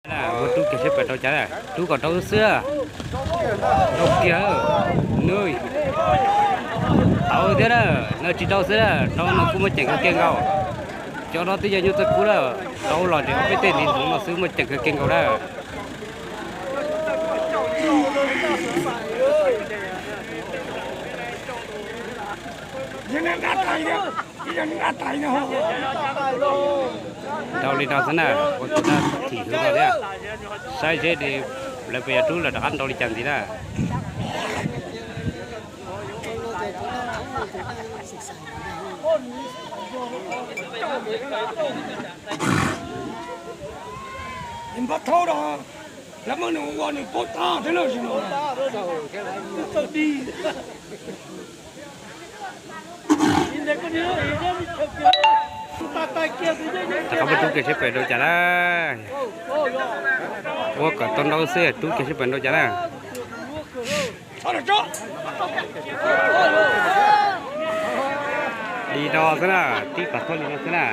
Ua rub kiag seb puas rau cas na, rub kom rau xwb. Rau kiag, nws tau thiab na, no tsis rau xwb na, rau no kuj muaj ceem kawg kiag nkaus. Cov no twb yog nyuj txawj kub lawm, rau los ces ob peb tej ntiv hmoov no xwb muaj ceem kawg kiag nkaus na. Rau li no xwb na, ua tus dab thim hwv no thiab. Saib seb lawv puas yuav rub los rov qab nrau li cas ntxiv na. Npaj thaub da, lawv muab nws ua nws paub tab thiab na, tsis no. Rov qab muab rub kiag seb puas rau cas na. Ua kom tau nrau xwb, rub kiag seb puas rau cas na. Li no xwb na, tib pas thoj li no xwb na.